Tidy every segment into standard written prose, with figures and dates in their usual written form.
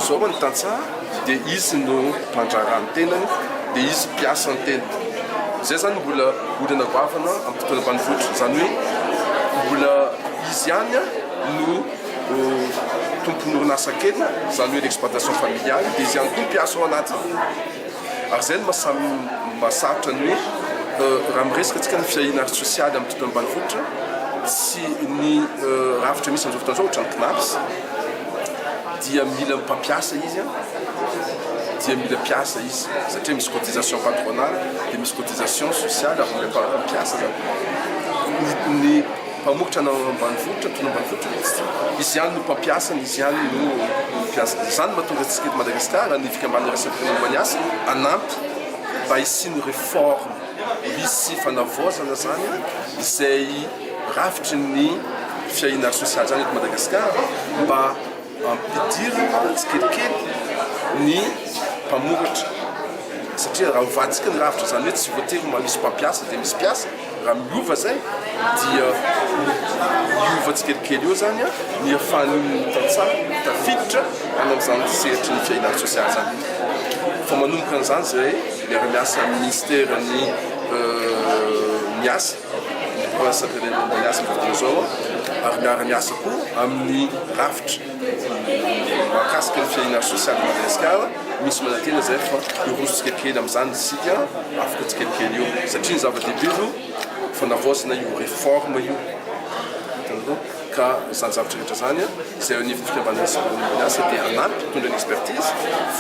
Amin'izao ny tantsaha dia izy no mpandraharaha ny tenany, dia izy mpiasa ny tenany. Izay izany mbola olana goavana amin'ny tontolo ambanivohitra. Izany hoe mbola izy ihany no tompon'ny orinasa kely, izany hoe l'exploitation familiale, dia izy ihany koa mpiasa ao anatiny. Ary izay no mahasamy mahasarotra ny hoe raha miresaka antsika ny fiahiana ara-tsosialy amin'ny tontolo ambanivohitra sy ny rafitra misy amin'izao fotoana izao ohatran'ny CNAPS dia mila mpampiasa izy dia mila mpiasa izy satria misy cotisation patronale dia misy cotisation sociale ary mila mpiasa zany. Ny Mpamokotra na ambanivohitra, tony ambanivohitra izy ity. Izy ihany no mpampiasa, izy ihany no mpiasa. Izany no mahatonga antsika eto Madagasikara, ny fikambanana iraisam-pirenena momba ny asa, hanampy mba hisian'ny réforme, hisy fanavaozana izany izay rafitry ny fiahiana ara-sosialy izany eto Madagasikara mba ampidirina tsikelikely ny mpamokatra satria raha ovantsika ny rafitra, izany hoe tsy voatery misy mpampiasa dia misy mpiasa. Raha miova zay dia hiova tsikelikely eo zany ny ahafahan'ny tantsaha tafiditra any amin'izany sehatry ny fiahiana ara-tsosialy zany. Fa manomboka an'izany zay miara-miasa amin'ny ministeran'ny ny asa, ny birao momba ny asa amin'izao fotoana izao ary miara-miasa koa amin'ny rafitra mahakasika ny fiahiana ara-tsosialy Madagasikara. Misy manantena izay fa hiroso tsikelikely amin'izany isika afaka tsikelikely eo satria ny zava-dehibe aloha fanavaozana io réforme io hitanareo ka izany zavatra rehetra izany izay eo anivon'ny fikambanana ny asa dia hanampy hitondra ny expertise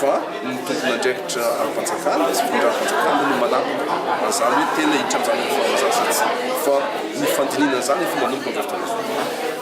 fa ny tompon'andraikitra ara-panjakana sy fitondram-panjakana no manapaka an'izany hoe tena hiditra amin'izany réforme izany sa tsia fa ny fandinihana an'izany efa manomboka amin'izao fotoana izao.